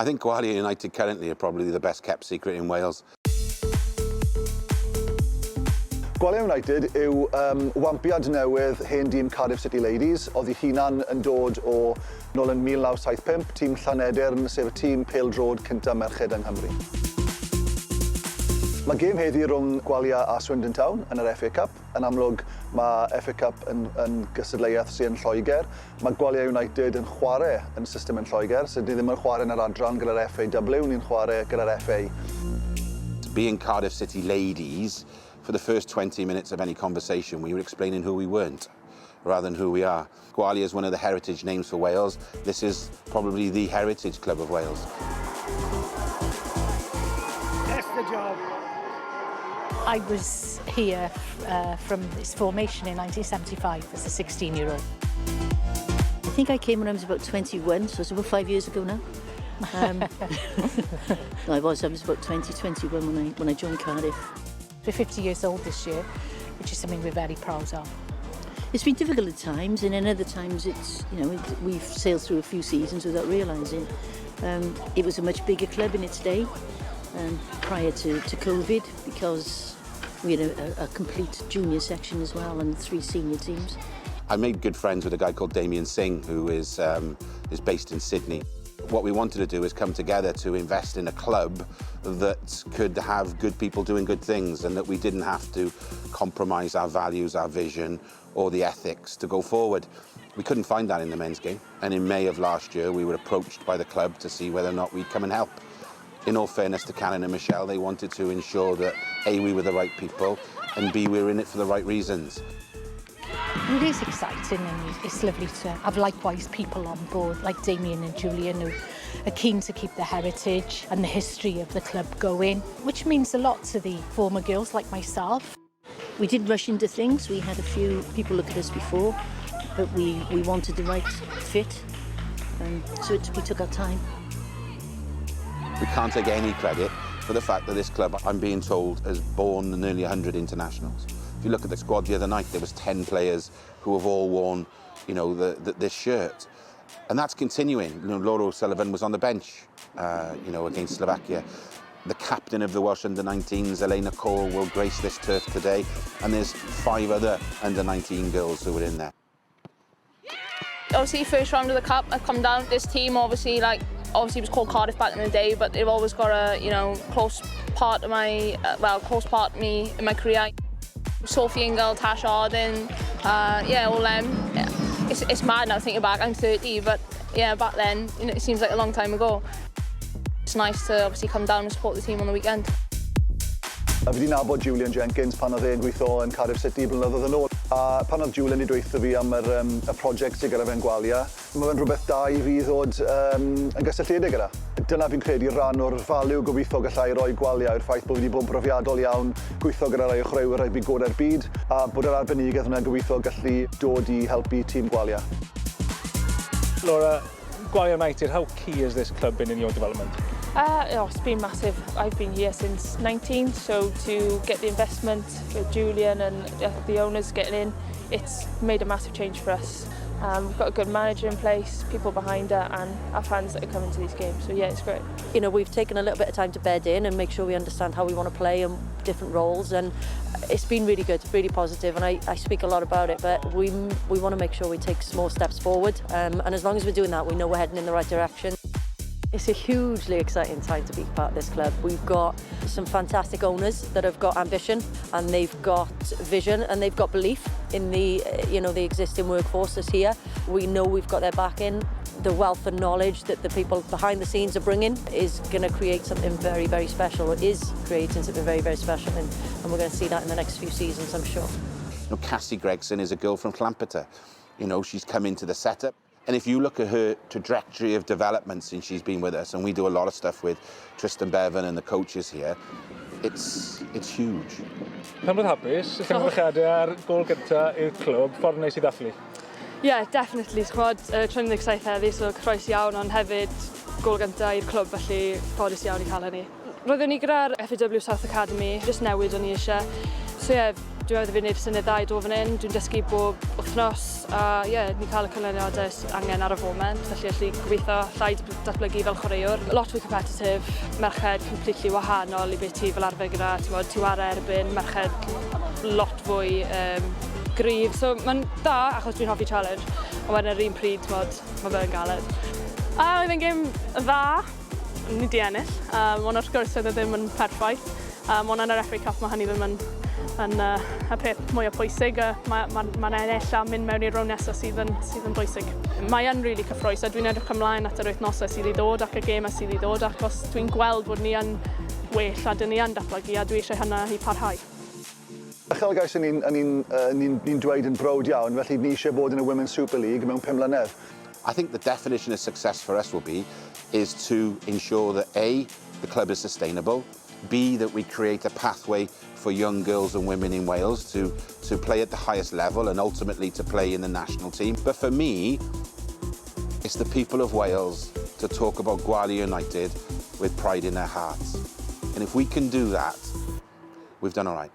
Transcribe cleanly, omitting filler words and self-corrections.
I think Gwalia United currently are probably the best kept secret in Wales. Gwalia United yw um, wampiad newydd hen dîm Cardiff City Ladies. Oedd ei hunan yn dod o nôl yn 1975, tîm Llanedern, sef y tîm pêl-droed cyntaf merched yng Nghymru. Mae gêm heddi rhwng Gwalia a Swindon Town yn yr FA Cup. Yn amlwg, mae FA Cup yn, yn gystadleuaeth sy'n yn Lloegr. Mae Gwalia United yn chwarae yn system yn Lloegr, so ni ddim yn chwarae yn yr adran gyda'r FAW, ni'n chwarae gyda'r FA. Being Cardiff City Ladies, for the first 20 minutes of any conversation, we were explaining who we weren't rather than who we are. Gwalia is one of the heritage names for Wales. This is probably the heritage club of Wales. That's the job. I was here from its formation in 1975 as a 16-year-old. I think I came when I was about 21, so it's about 5 years ago now. No, I was about 20, 21 when I joined Cardiff. We're 50 years old this year, which is something we're very proud of. It's been difficult at times, and then other times it's, you know, it, we've sailed through a few seasons without realising. It was a much bigger club in its day prior to COVID, because we had a complete junior section as well and three senior teams. I made good friends with a guy called Damien Singh, who is based in Sydney. What we wanted to do is come together to invest in a club that could have good people doing good things and that we didn't have to compromise our values, our vision, or the ethics to go forward. We couldn't find that in the men's game. And in May of last year, we were approached by the club to see whether or not we'd come and help. In all fairness to Callan and Michelle, they wanted to ensure that A, we were the right people, and B, we were in it for the right reasons. It is exciting and it's lovely to have likewise people on board like Damien and Julian, who are keen to keep the heritage and the history of the club going, which means a lot to the former girls like myself. We didn't rush into things. We had a few people look at us before, but we wanted the right fit. So we took our time. We can't take any credit for the fact that this club, I'm being told, has born nearly 100 internationals. If you look at the squad the other night, there was 10 players who have all worn this shirt. And that's continuing. Laura O'Sullivan was on the bench against Slovakia. The captain of the Welsh under-19s, Elena Cole, will grace this turf today. And there's five other under-19 girls who were in there. Obviously, first round of the cup, I've come down. This team, obviously, like, obviously it was called Cardiff back in the day, but they've always got a close part of my, well, close part of me in my career. Sophie Ingle, Tash Harding, yeah, all them. It's mad now thinking back, I'm 30, but yeah, back then, it seems like a long time ago. It's nice to obviously come down and support the team on the weekend. A fi wedi nabod Julian Jenkins pan oedd e'n gweithio yn Cardiff City blynyddoedd yn ôl. A pan oedd Julian wedi dweutho fi am y prosiect sydd gyda fe'n Gwalia, mae fe'n rhywbeth da i fi ddod yn gysylltiedig gyda. Dyna fi'n credu rhan o'r value gobeithio gallai roi Gwalia yw'r ffaith bod fi wedi bod yn brofiadol iawn gweithio gyda rai o chwaraewyr rygbi gorau'r byd a bod yr arbenigedd hwnna'n gobeithio gallu dod i helpu tîm Gwalia. Laura, Gwalia United, how key has this club been in your development? Oh, it's been massive. I've been here since 19, so to get the investment with Julian and the owners getting in, it's made a massive change for us. We've got a good manager in place, people behind her, and our fans that are coming to these games. So yeah, it's great. We've taken a little bit of time to bed in and make sure we understand how we want to play and different roles, and it's been really good, really positive, and I speak a lot about it, but we want to make sure we take small steps forward, and as long as we're doing that, we know we're heading in the right direction. It's a hugely exciting time to be part of this club. We've got some fantastic owners that have got ambition and they've got vision and they've got belief in the you know the existing workforce that's here. We know we've got their backing. The wealth and knowledge that the people behind the scenes are bringing is going to create something very, very special. It is creating something very, very special, and we're going to see that in the next few seasons, I'm sure. Cassie Gregson is a girl from Lampeter. She's come into the setup. And if you look at her trajectory of development since she's been with us, and we do a lot of stuff with Tristan Bevan and the coaches here, it's huge. Pen-blwydd hapus, llongyfarchiadau ar gol gynta i'r clwb, ffordd neis i ddathlu. Yeah, definitely. Ch'mod, 37 heddi, so cyffrous iawn, ond hefyd gol gynta i'r clwb, felly ffodus iawn i cael hynny. Roeddwn ni gyda'r FAW South Academy, just newid o'n i eisiau. So yeah, Dwi'n meddwl fi'n gwneud syniad dda i dod fan hyn. Dwi'n dysgu bob wythnos a ie, yeah, ni'n cael y canlyniadau sydd angen ar y foment, felly allu gobeithio llai datblygu fel chwaraewr. Lot fwy competitive, merched completely wahanol i beth ti fel arfer gyda, ti'n bod, ti ware erbyn merched lot fwy gryf. So mae'n da achos dwi'n hoffi challenge, ond wedyn ar yr un pryd, ti'n bod, mae fe'n galed. A oedd e'n gêm dda, ni di ennill, ond wrth gwrs oedd e ddim yn perffaith. Ond yn yr FA Cup mae hynny ddim yn y peth mwyaf pwysig. Mae ma ennill a mynd mewn i'r rownd nesaf sydd yn bwysig. Mae yn really cyffrous a dwi'n edrych ymlaen at yr wythnosau sydd i ddod ac y gemau sydd i ddod, achos dwi'n gweld bod ni yn well a dyn ni yn datblygu a dwi eisiau hynna i parhau. Uchelgais yn ni'n ni, ni, ni dweud yn browd iawn, felly ni eisiau bod yn y Women's Super League mewn 5 mlynedd. I think the definition of success for us will be is to ensure that A, the club is sustainable, B, that we create a pathway for young girls and women in Wales to play at the highest level and ultimately to play in the national team. But for me, it's the people of Wales to talk about Gwalia United with pride in their hearts. And if we can do that, we've done all right.